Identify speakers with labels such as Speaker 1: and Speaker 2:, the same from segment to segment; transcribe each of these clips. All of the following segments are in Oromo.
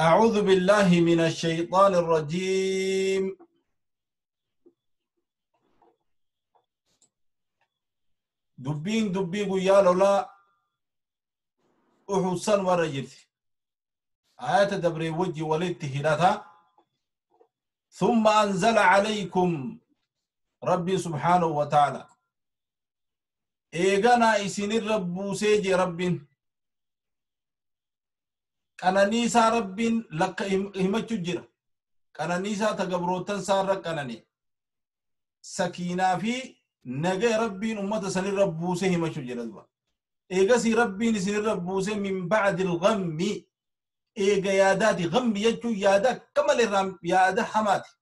Speaker 1: أعوذ بالله من الشيطان الرجيم. دبين دبي قيا لولا أحسن ورجلت آيات دبري وجي ولدت هلاتها. ثم أنزل عليكم ربي سبحانه وتعالى إيغانا إسن الرب سيجي رب قنانيسا رب لك همتشو جرا قنانيسا تقبروتن سار قناني سكينة في نجا ربي أمة سن الرب سيهمتشو جرا دبا إيغاسي ربي سن الرب سي من بعد الغم إيغا ياداتي غم يجو يادا كمال الرام يادا حماتي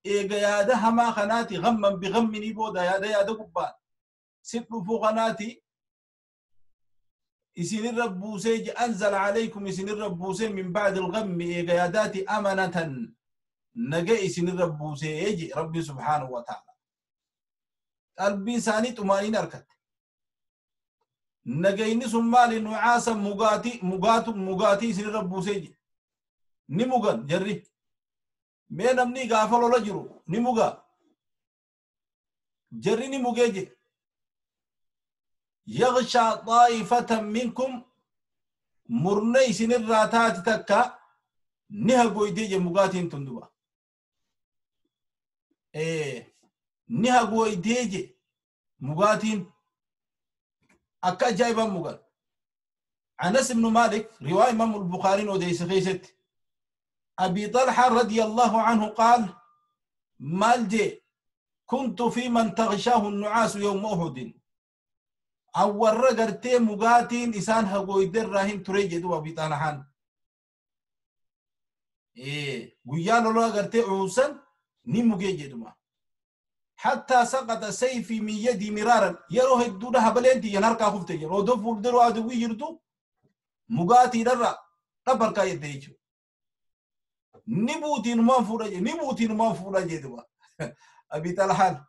Speaker 1: إيغا يادا حما خناتي غما بغم نيبودا يادا يادا قبان سبلو فوقناتي إسن الرب سيج أنزل عليكم إسن الرب سي من بعد الغم إيغا ياداتي أمنة نجا إسن الرب سيج ربي سبحانه وتعالى قلبي ساني تمانين أركت نجيني سمالي نعاسا مغاتي مغاتو مغاتي سن ربو سيجي نمغان جري مين أمني غافل ولا جرو نمغا جري نمغيجي يغشى طائفة منكم مرني سن الراتات تكا نها قويدي مغاتين تندبا إيه نها قويدي مغاتين أكا جايبا مغان. أنس بن مالك رواية إمام البخاري وديس خيست أبي طلحة رضي الله عنه قال مالجي كنت في من تغشاه النعاس يوم أحد أول رجرتي مغاتين إسان هقويدر راهن تريجي دو أبي طلحة إيه ويالو رجرتي عوسن نمجي دو حتى سقط سيفي من يدي مرارا يروه الدودة هبلنتي يناركا خفتي رودو فولدرو ادوي يردو مغاتي درا ربركا يديچو نبوتي نمان فورجي نبوتي نمان فورجي دبا ابي طلحان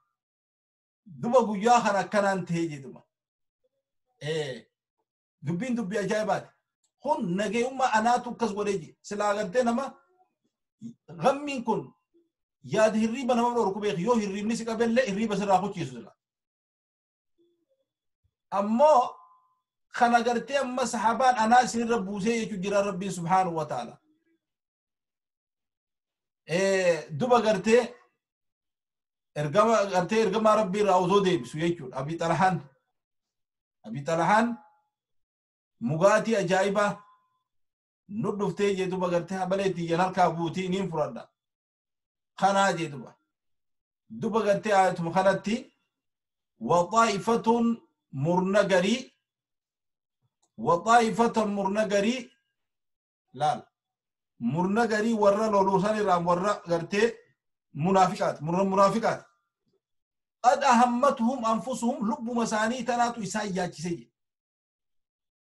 Speaker 1: دبا غيا خنا كنان تيجي دبا ايه دبين دبي عجائبات هون نجي امه اناتو كس غوريجي سلاغنتي نما غمين كن yaad hirriba nama dhorku beeki yoo hirribni si qabellee hirriba sirraa kuchiisu sila ammoo kana gartee amma sahabaan anaa isinirra buusee jechuu jira rabbiin subhaanahu wa ta'ala duba gartee ergama gartee ergamaa rabbii irraa osoo deebisu jechuudha. Abi Xalahaan mugaatii ajaa'ibaa nu dhuftee jee duba gartee habaleetii yan harkaa buutii niin fudhadha خنا جدبا دبا قلت آية مخنتي وطائفة مرنقري وطائفة مرنقري لا مرنقري ورا لولوسان رام ورا قلت منافقات منافقات قد أهمتهم أنفسهم لب مساني تناتو إسايا كسي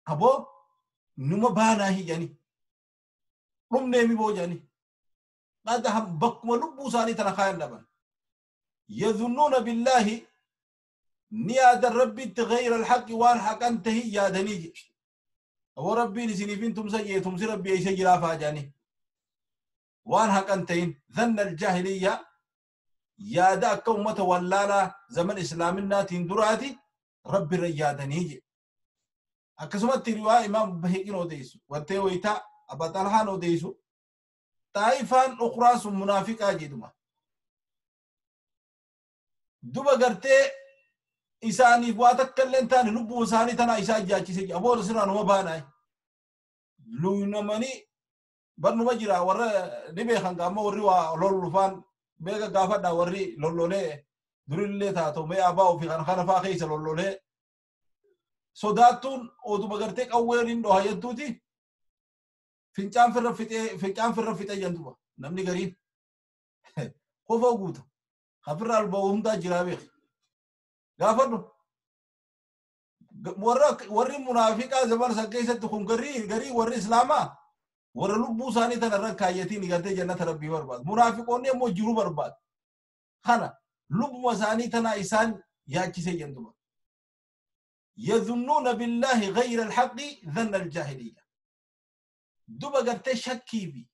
Speaker 1: أبو نما بانا هي يعني رم نيمي بو يعني قد هم بكم لبو ساني تنخاين لبن يظنون بالله نياد الرب غير الحق وان حق انت هي يا دنيج وربي نسني تمسي تمسي ربي يسجل فاجاني وان حق انتين ظن الجاهلية يا دا كومة ولالا زمن اسلامنا تندراتي ربي ريادنيج اكسمت رواية امام بهقي نوديسو وانتي ويتا ابا طلحة نوديسو طائفان أخرى منافقة جدما دوبا قرتي إساني فواتك كلن تاني لبو إساني تنا إسان جاكي سيجي أبو رسلان وباناي لو نمني برنو مجرى ورى نبي خنقا ما وري لولو بيغا قافتا وري لولولي دريلي تاتو مي أباو في خنخانا فاخيس لولولي صداتون أو دوبا قرتيك أولين دوها يدوتي fincaan firra fixee fincaan firra fixee jentuba namni gariin qofa guuta hafirra alba'u hundaa jiraa beeki gaafadhu warri munaafiqaa zaman san keessatti kun garii warri islaamaa warra lubbuu isaanii tana irra kaayyatiin gartee jannata rabbii barbaadu munaafiqoonni ammoo jiruu barbaadu kana lubbuma isaanii tana isaan yaachisee jentuba يظنون بالله غير الحق ظن الجاهلية. Duba gartee shakkii fi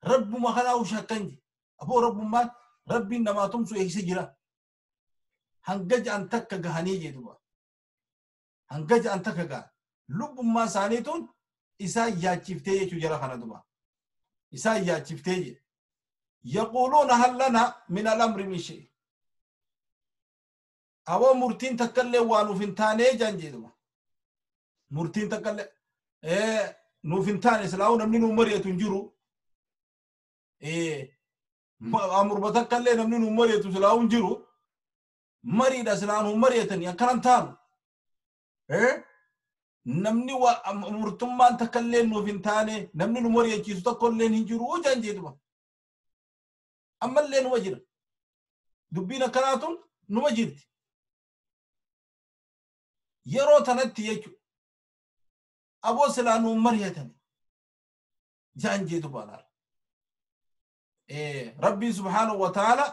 Speaker 1: rabbuma kanaa shakkan je. Aboo rabbummaan rabbiin namaa tumsu eegse jira. Hanga ja'an takka gahanii jee duba. Hanga ja'an takka gahan. Lubbummaa isaanii tun isaan yaachiftee jechuu jara kana duba. Isaan yaachiftee jee. Yaquuluuna hal lana min al-amri min shay. Aboo murtiin takkallee waa nuuf hin taanee jaan jee duba. Murtiin takkallee nuuf hin taane silaa'uu namni nu mari'atu hin jiru. Amurba takkallee namni nu mari'atu silaa'uu hin jiru. Mariidha silaa nu mari'atanii akkanan taanu. Namni murtummaan takkallee nuuf hin taane namni nu mari'achiisu tokkollee hin jiru jaan jee duba. Ammallee numa jira. Dubbiin akkanaa tun numa jirti. Yeroo tanatti jechuudha. Aboo silaa nu mari'atanii jaan jee duba laala. Rabbiin subhaanahu wa ta'ala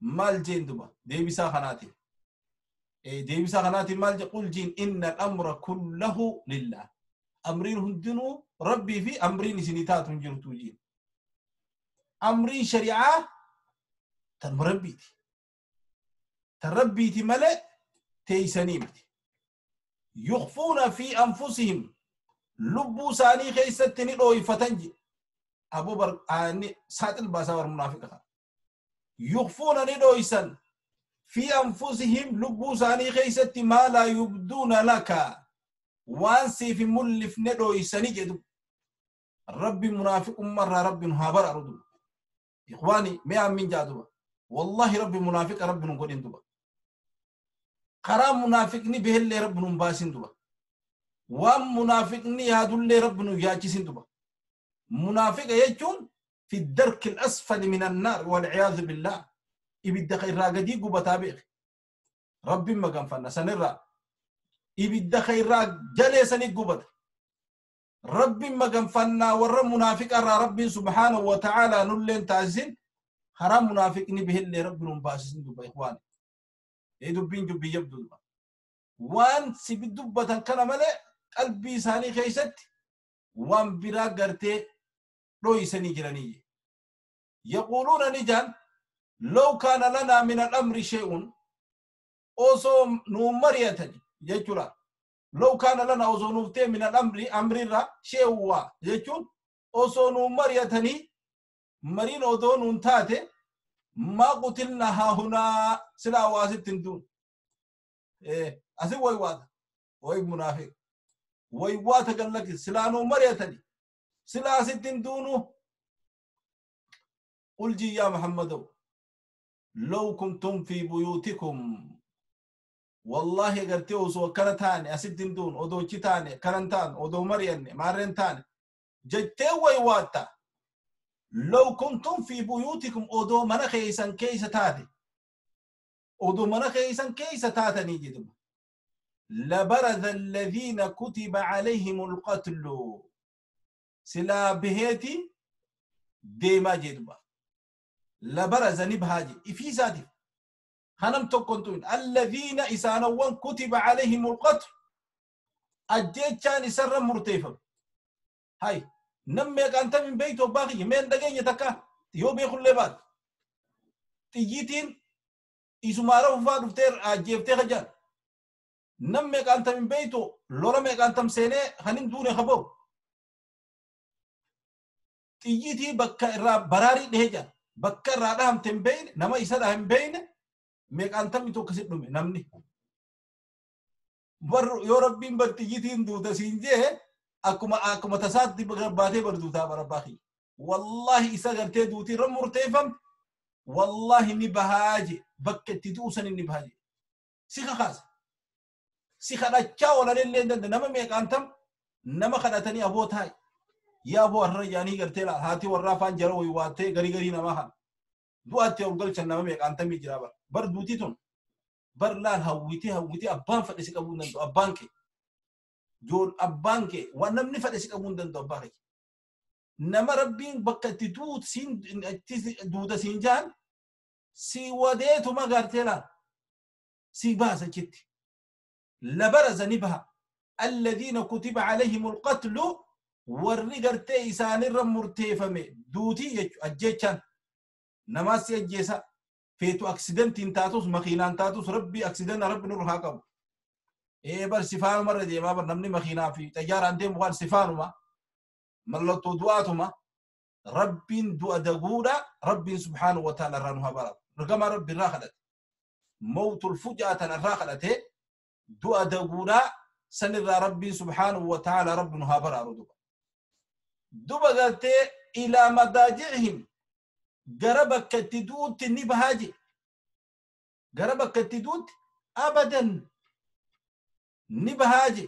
Speaker 1: maal jeen duba deebisaa kanaatiin. Deebisaa kanaatiin maal jee qul jiin inna al-amra kullahu lillah. Amriin hundinuu rabbii fi amriin isinii taatu hin jirtu jiin. Amriin shari'aa tan rabbiiti. Tan rabbiiti malee teeysanii miti. Yukhfuuna fi anfusihim lubbuu isaanii keessatti ni dhooyfatan je. Aboo bar aanni saaxil baasaa bar munaafiqa kana. Yukhfuuna ni dhooysan fi anfusihim lubbuu isaanii keessatti maa laa yubduuna laka waan siif hin mul'ifne dhooysanii jedhu. Rabbi munaafiqummarraa rabbi nu haa baraaru duba. Ikhwaani mee ammin jaa duba. Wallahi rabbi munaafiqa rabbi nu godhin duba. Karaa munaafiqni behellee rabbi nu hin baasin duba. Waan munaafiqni yaadullee rabbi nu yaachisin duba. Munaafiqa jechuun fi darki al-asfali min annaar wal-ciyaadu billah. Ibidda irraa gadii gubataa beeke. Rabbiin maganfanna sanirraa. Ibidda irraa jalee sanii gubata. Rabbiin maganfannaa warra munaafiqa irraa rabbiin subhaanahu wa ta'aalaa nulleen taasisin karaa munaafiqni behellee rabbi nu hin baasisin duba ikhwaani. Dubbiin dubbii jabdu duba. Waan si dubbatan kana malee qalbii isaanii keessatti waan biraa gartee dhooysanii jiranii. Yaquuluuna ni jaan law kaana lanaa min al-amri shay'un osoo nu mari'atani jechuudha. Law kaana lanaa osoo nuuf ta'e min al-amri amrirraa shay'un waa jechuun osoo nu mari'atanii mariin odoo nuun taate maa qutilna haahunaa silaa waa asitti hin duun. Asi way waata way munaafiq way waata gallaki silaa nuu mari'atanii silaa asitti hin duunu. Qul jii yaa Muhammadu law kuntum fi buyuutikum wallahi gartee osoo akkana taane asitti hin duun odoo achi taane kanan taane odoo mari'anne maarreen taane jettee way waatta. Law kuntum fi buyuutikum odoo mana keessan keessa taate odoo mana keessan keessa taatanii jedhama. Labaraza alladhiina kutiba alayhim alqatlu silaa baheeti deemaa jedhama. Labaraza ni bahaa jedhe ifii isaatiif kanam tokkon tu'in alladhiina isaanawwan kutiba alayhim alqatl ajjeechaan isarra murteeffame. Hay nam meeqaan tam hin beektu abbaa kiyya mee dhageenya takka yoo beekullee baate xiyyiitiin isumaara ufaa dhuftee ajjeeftee kajaan nam meeqaan tam hin beektu lola meeqaan tam seenee kan hin duune kaboo xiyyiitii bakka irraa baraarii dhehee jaan bakka irraa dhahamte hin beekne nama isa dhaha hin beekne meeqaan tamni tokko si dhume namni. Bar yoo rabbiin bar xiyyiitiin duuta siin jee akkuma tasaatti baatee bar duutaa bara abbaa kiyya. Wallahi isa gartee duutii irra murteeffamte wallahi ni bahaa je bakka itti du'u san ni bahaa je. Si kakaasa. Si kadhachaa oolanillee hin danda'e nama meeqaan tam nama kadhatanii aboo taa'i. Yaa aboo har'a jaanii gartee laal haati warraa afaan jara wayii waattee garii garii namaa kana. Du'aatti ol galchan nama meeqaan tamii jira bar. Bar duutii tun bar laal hawwitee hawwitee abbaan fedhe si qabuu hin danda'u abbaan kee. Joon abbaan kee waan namni fedhe si qabuu hin danda'u abbaa kee. Nama rabbiin bakka itti duuta siin jaan si wadeetuma gartee laal si baasa achitti. Labaraza ni baha. Alladhiina kutiba alayhim alqatlu Warri gartee isaanirra murteeffame duutii jechuudha ajjechaan namaas si ajjeesa feetu aksidentiin taatus makiinaan taatus rabbi aksidenta rabbi nurra haa qabu. Bar sifaanumarra deemaa bar namni makiinaa fi xayyaaraan deemu waan sifaanuma mallattoo du'aatuma rabbiin du'a daguudha rabbiin subhaanahu wa ta'ala irraa nu haa baraatu. Ergamaa rabbi irraa kadhate. Mawtul fujaa tan irraa kadhate du'a daguudha sanirraa rabbiin subhaanahu wa ta'ala rabbi nu haa baraaru duba. Duba gartee ilaa madaajicihim gara bakka itti du'utti ni bahaa je. Gara bakka itti du'utti abadan ni bahaa je.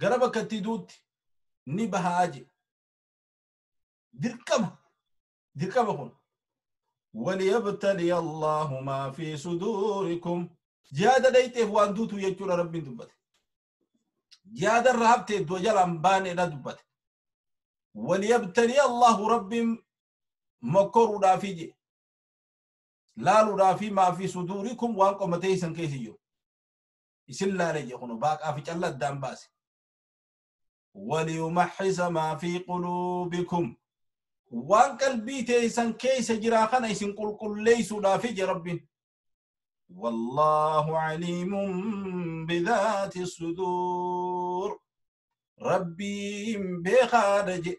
Speaker 1: Gara bakka itti du'utti ni bahaa je. Dirqama dirqama kun. وليبتلي الله ما في صدوركم جهاد دايتيف وان دوتو يجورا ربي دبت جهاد الرهبت دوجل امبان لا دبت وليبتلي الله ربي مكر رافيجي لا رافي ما في صدوركم وان قمتيسن كيسيو يسل لا رجي خنو باق افي الله دام باس وليمحص ما في قلوبكم وان قلبي تيسن كيس جرا خنا يسن قل قل ليس رافي ربي والله عليم بذات الصدور ربي بخارج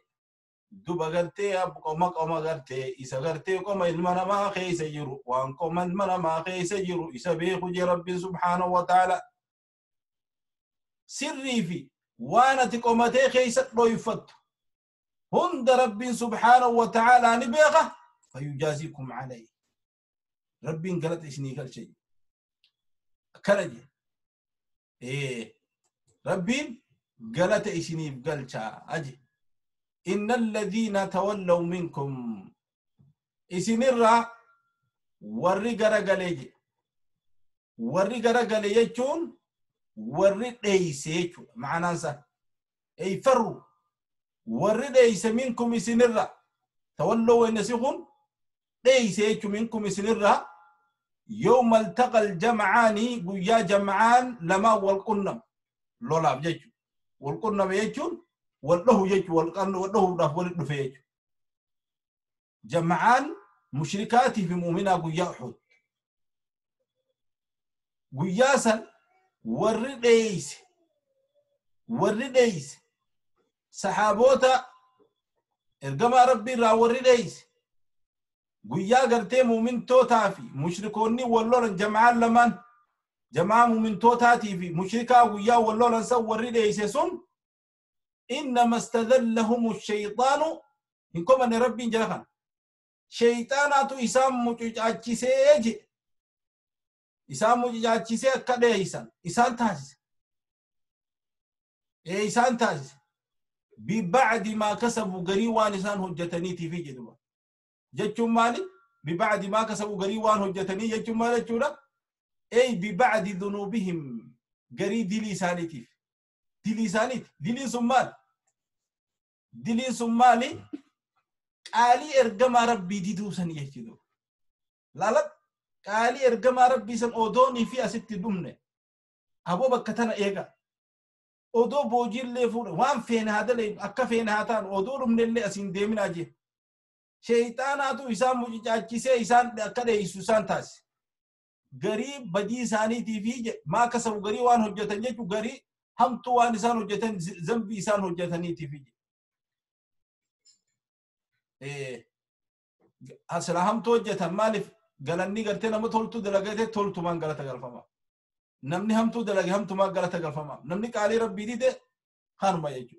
Speaker 1: دوبا غرتي اب قوما قوما غرتي إسا غرتي قوما إلمنا ما خيس جرو وان قوما إلمنا ما خيس جرو إسا بيخو جي ربي سبحانه وتعالى سري في وانا تقومتي خيس لو هند ربي سبحانه وتعالى نبيغه فيجازيكم عليه ربي قالت إشني قال شيء كرجي إيه ربي قالت إشني قال شا أجي إن الذين تولوا منكم إسنرا ورّي غرغليجي ورّي غرغليجون ورّي ديسيچو معناه أي فروا ورّي ديس منكم إسنرا تولوا ونسيخون ديسيچو منكم إسنرا يوم التقى الجمعان قيا جمعان لما والقنم لولا بجيچو والقنم يجون والله يج والقرن والله داف ولد فيج جمعان مشركاتي في مؤمنا قيا أحد قياسا ورديس ورديس صحابوتا ارجما ربي را ورديس قيا قرتي مؤمن توتا في مشركوني والله جمعان لمن جماعة مؤمن توتاتي في مشركا قيا والله سو ورديس سن إنما استذلهم الشيطان إنكم أن ربي جلخان شيطانات إسام مجاجسي إسام مجاجسي كده إسان إسان تاسس إيه إسان تاسس ببعد ما كسبوا غريوان إسان هجتني تفي جدوا جتشم مالي ببعد ما كسبوا غريوان هجتني جتشم مالي جولا أي ببعد ذنوبهم غري دلي سانتي دلي سانيت دلي سمال دلي سمالي قالي ارجما ربي ديدو سن يجدو لا لا قالي ارجما ربي سن اودوني في اسيت دمنه ابو بكتنا ايغا اودو بوجيل لي فور وان فين هذا لي اكا فين هاتان اودو دمن لي اسين ديمن اجي شيطاناتو اسام مجاجيسه اسان اكا يسوسان تاس غريب بدي ساني تي في ما كسب غري وان حجتن جچو غري هم تو وان إنسان هجتن ذنب إنسان هجتني تفيد إيه أصلا هم تو هجتن مالف قالني قلتنا ما تولتو دلقيته تولتو ما قالت قال فما نمني هم تو دلقي هم تو ما قالت قال فما نمني قالي ربي دي ده خان ما يجو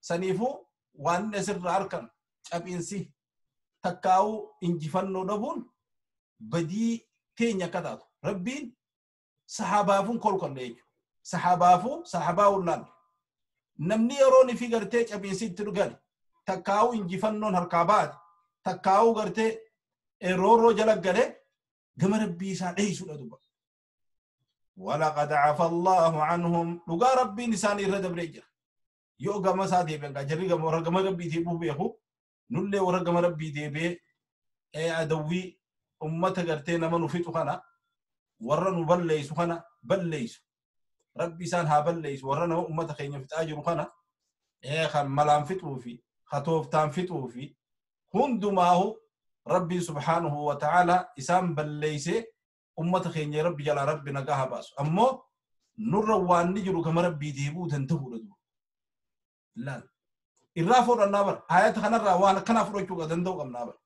Speaker 1: سنيفو وان نسر أركان أبينسي تكاو إنجفنو نبون بدي تينيا كتاتو ربي صحابافون كل كل يجو صحابافو صحاباو لان نمني يروني في غرتي أبينسي ترغل تكاو إنجفنون هركابات تكاو غرتي رورو جلق غله غم ربي سا ديسو دوبا ولقد عفى الله عنهم لغا ربي نساني ردبريجر يو غما سا ديبن جري غم ورغم ربي تيبو بيخو نولي ورغم ربي ديبي اي ادوي امته غرتي نما نفيتو خنا ورا نبليسو خنا بليسو Rabbi isaan haa balleessu warra nama ummata keenya fixaa jiru kana kan malaan fixuu fi hatooftaan fixuu fi hundumaahu Rabbiin subhaanahu wa ta'ala isaan balleeyse ummata keenya Rabbi jalaa Rabbi nagaa haa baasu. Ammoo nurra waan ni jiru gama Rabbii deebi'uu danda'uudha duuba. Laal. Irraa fudhannaa bara. Ayata kanarraa waan akkanaa fudhachuu danda'u qabnaa bara.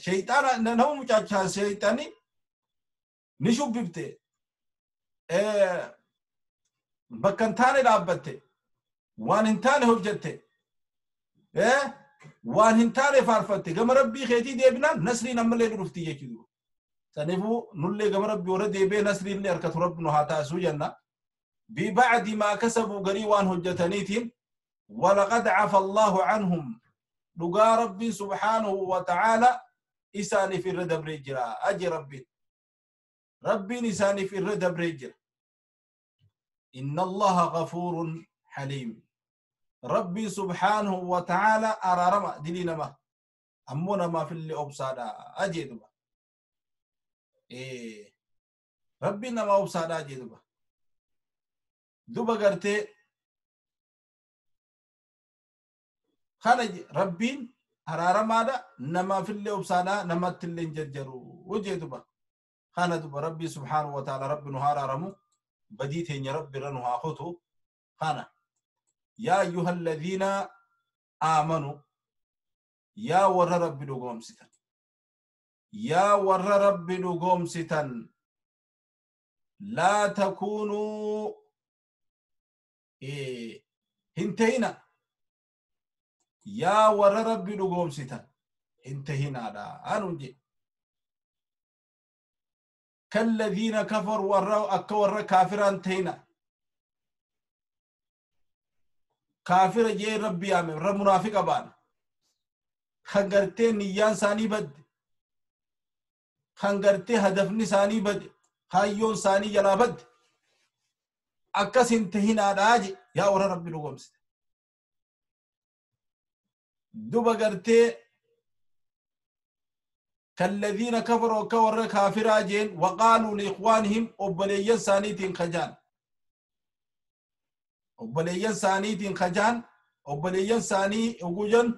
Speaker 1: Shayxaana nama mucaachaa shayxaani ni shubbifte. Bakka hin taane dhaabbatte. Waan hin taane hojjette. Waan hin taane faarfatte. Gama Rabbii keetii deebinaan nasriin ammallee ni dhufti jechuudha. Saniifuu nullee gama Rabbii warra deebi'ee nasriillee harkatu Rabbi nu haa taasisuu jenna. Bibacdi maa kasabuu garii waan hojjetaniitiin walaqad cafa Allahu canhum dhugaa Rabbiin subhaanahu wa ta'aala isaaniif irra dabree jira. Aje Rabbiin. Rabbiin isaaniif irra dabree jira. Inna Allaha ghafuurun haliim. Rabbiin subhaanahu wa ta'aala araarama dilii nama. Ammoo namaafillee obsaadha ajee duba. Rabbiin nama obsaadha ajee duba. Duba gartee kana Rabbiin araaramaadha namaafillee obsaadha namattillee hin jarjaru jee duba. Kana duba Rabbiin subhaanahu wa ta'aala Rabbi nu haa araaramu badii teenya Rabbi irra nu haa kutu. Kana yaa ayyuhalladhiina aamanu yaa warra Rabbi dhugoomsitan yaa warra Rabbi dhugoomsitan laa takuunuu hin tahina yaa warra Rabbi dhugoomsitan hin tahinaadha anuun jedhe. Kalladhiina kafaru warra akka warra kaafiraan tahina. Kaafira jee Rabbi yaame warra munaafiqa baana. Kan gartee niyyaan isaanii badde. Kan gartee hadafni isaanii badde. Kaayyoon isaanii jalaa badde. Akkas hin tahinaadhaa je yaa warra Rabbi dhugoomsite. Duba gartee kalladhiina kafaruu akka warra kaafiraa jeen waqaaluu liikhwaanihim obboleeyyan isaaniitiin kajaan. Obboleeyyan isaaniitiin kajaan obboleeyyan isaanii ogujan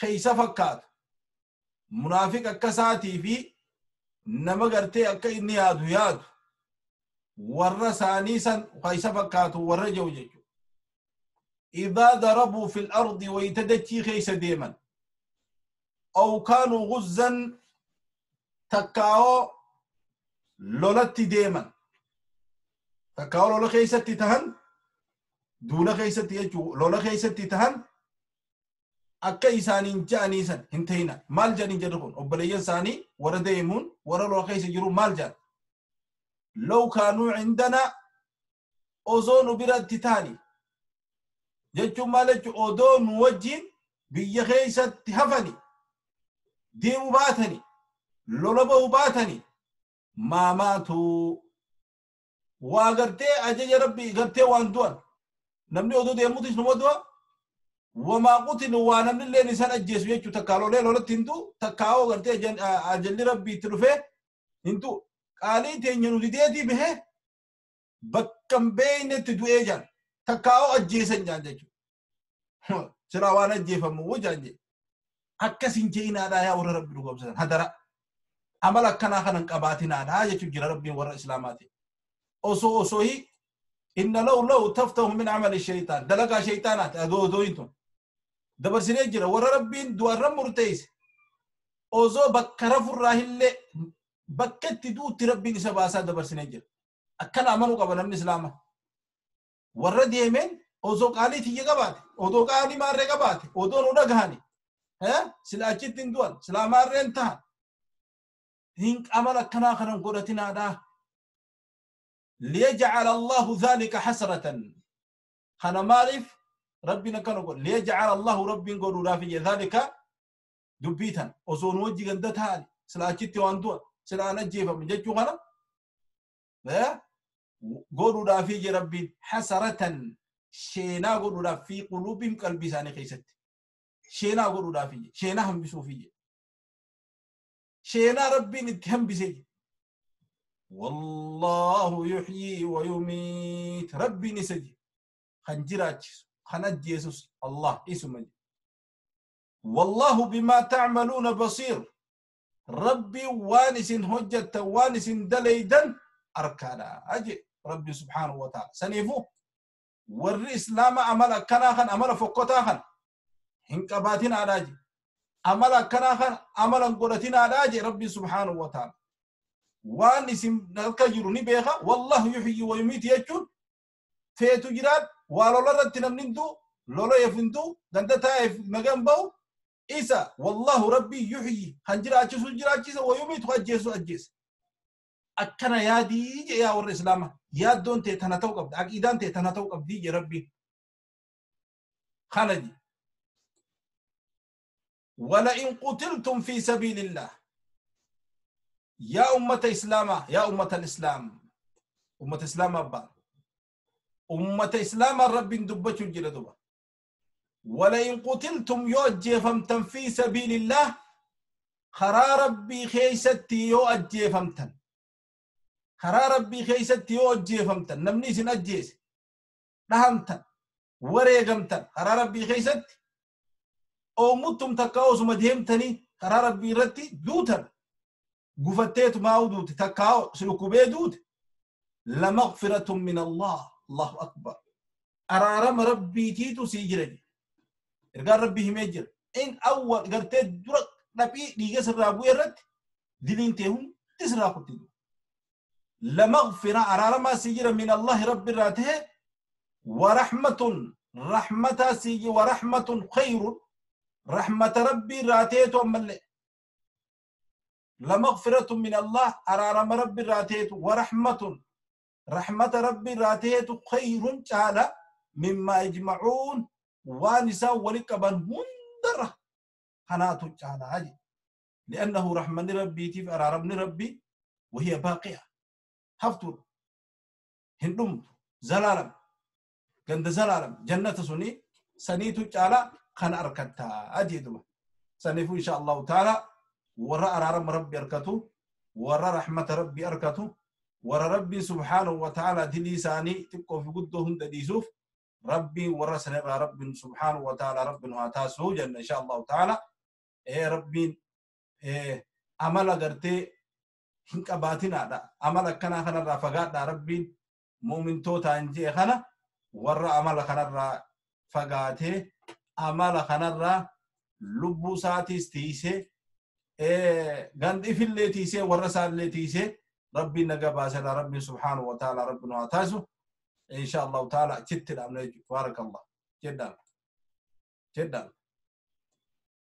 Speaker 1: keeysa fakkaatu. Munaafiq akka isaatii fi nama gartee akka inni yaadu yaadu warra isaanii san keeysa fakkaatu warra jiru jechuudha. Idaa darabuu fil ardi wayita dachii keeysa deeman. Aw kaanuu guzzan takkaa'oo lolatti deeman. Takkaa'oo lola keeysatti tahan duula keeysatti jechuudha lola keeysatti tahan akka isaaniin ja'anii san hin ta'ina. Maal jedhanii jedhu kun obboleeyyan isaanii warra deemuun warra lola keessa jiru maal jedhan? Law kaanuu cindana osoo nu biratti ta'ani jechuun maal jechuun odoo nu wajjin biyya keessatti hafani deemu baatani lola bahu baatani maamaatu waa gartee ajaja Rabbii gartee waan du'an namni odoo deemuutis numa du'a wamaa qutilu waa namni illee isaan ajjeesu jechuu takkaa lolee lolatti hin du'u takkaa'oo gartee ajalli Rabbii itti dhufee hin du'u qaalii teenya nu dideetii bahee bakka hin beeknetti du'ee jaan takkaa'oo ajjeesan jaan jechuudha. Silaa waan ajjeefamu wajaan jee akkas hin je'inaadhaa yaa warra Rabbi dhugoomsisan hadara amala akkanaa kanan qabaatinaadhaa jechuun jira Rabbiin warra Islaamaati. Osoo osoohi inna law law taftahu min amali shaytaan dalagaa shaytaanaati adoo odoo hin tun dabarsinee jira warra Rabbiin du'arra murteesse osoo bakka rafurraa illee bakka itti duutti Rabbiin isa baasaa dabarsinee jira. Akkana amanuu qaba namni Islaama. Warra deemeen osoo qaalii tiyya qabaate odoo qaalii maarree qabaate odoo nu dhagahani sila achitti hin du'an silaa maarreen tahan hin amala akkanaa kanan godhatinaadhaa. ليجعل الله ذلك حسرة خنا مالف ربنا كانوا قول ليجعل الله ربنا قولوا رافي ذلك دبيتا وزون وجه غندتها سلا أشتي واندوا سلا نجيفة من جتشو خنا قولوا رافي ربي حسرة شينا قولوا في قلوبهم قلبي ساني خيست شينا قولوا رافي شينا هم بسوفية شينا ربي نتهم بسيج والله يحيي ويميت ربي نسجي خنجراتش خنجيسوس الله اسمه والله بما تعملون بصير ربي وانس هجة وانس دليدا أركانا أجي ربي سبحانه وتعالى سنيفو والإسلام عمل كناخن عمل فقطاخن هنكباتين على أجي عمل كناخن عمل قولتين على أجي ربي سبحانه وتعالى وانس نكجرني بيخا والله يحيي ويميت يجون فيتو جراد ولولا رتنا لولا يفندو دندتا مغنبو إيسا والله ربي يحيي خنجر أجسو جرا أجسو ويميت أجسو أجس أكنا يا دي يا ور الإسلام يا دون تتناتو قبض أكيدان تتناتو قبض يا ربي خنجي ولئن قتلتم في سبيل الله يا أمة إسلام يا أمة الإسلام أمة إسلام أبا أمة إسلام ربي دبتشو جلدوبا ولئن قتلتم يؤجفمتن في سبيل الله خرا ربي خيستي يؤجفمتن خرا ربي خيستي يؤجفمتن نمني سن أجيس رحمتن وريقمتن خرا ربي خيست أو متم تكاوس مدهمتني خرا ربي رتي دوتن قفتيت ما دوت تكاو سلوكو بيدوت لمغفرة من الله الله أكبر أرارم ربي تيتو سيجرني إرقال ربي هميجر إن أول قرتي درك نبي ليجس الرابو يرد دلين تهم تسرا قتلو لمغفرة أرارم سيجر من الله رب راته ورحمة رحمة سيجي ورحمة خير رحمة ربي راته تؤمل لمغفرة من الله أرارم ربي راته ورحمة رحمة ربي راته خير تعالى مما يجمعون ونساء ولكبن هندرة خناتو تعالى عجي لأنه رحمة ربي تيف أرارم ربي وهي باقية هفتور هندم زلالم جند زلالم جنة سني سنيتو تعالى خن أركتها أجي سنيفو إن شاء الله تعالى ورا أرارم ربي أركتو ورا رحمة ربي أركتو ورا ربي سبحانه وتعالى دليساني تبقوا في قدهم دليسوف ربي ورا سنرى رب سبحانه وتعالى رب واتاسو جنة إن شاء الله تعالى إيه ربي إيه عمل قرتي هنك باتنا دا عمل كنا خنا رافقات دا ربي مؤمن توتا انجي خنا ورا عمل خنا رافقاته عمل خنا را لبو ساتي ستيسي إيه غندي في اللي تيسي ورا سال اللي تيسي ربي نجا باسل ربي سبحانه وتعالى ربنا واتاسو إن شاء الله تعالى جت الأمن بارك الله جدا جدا.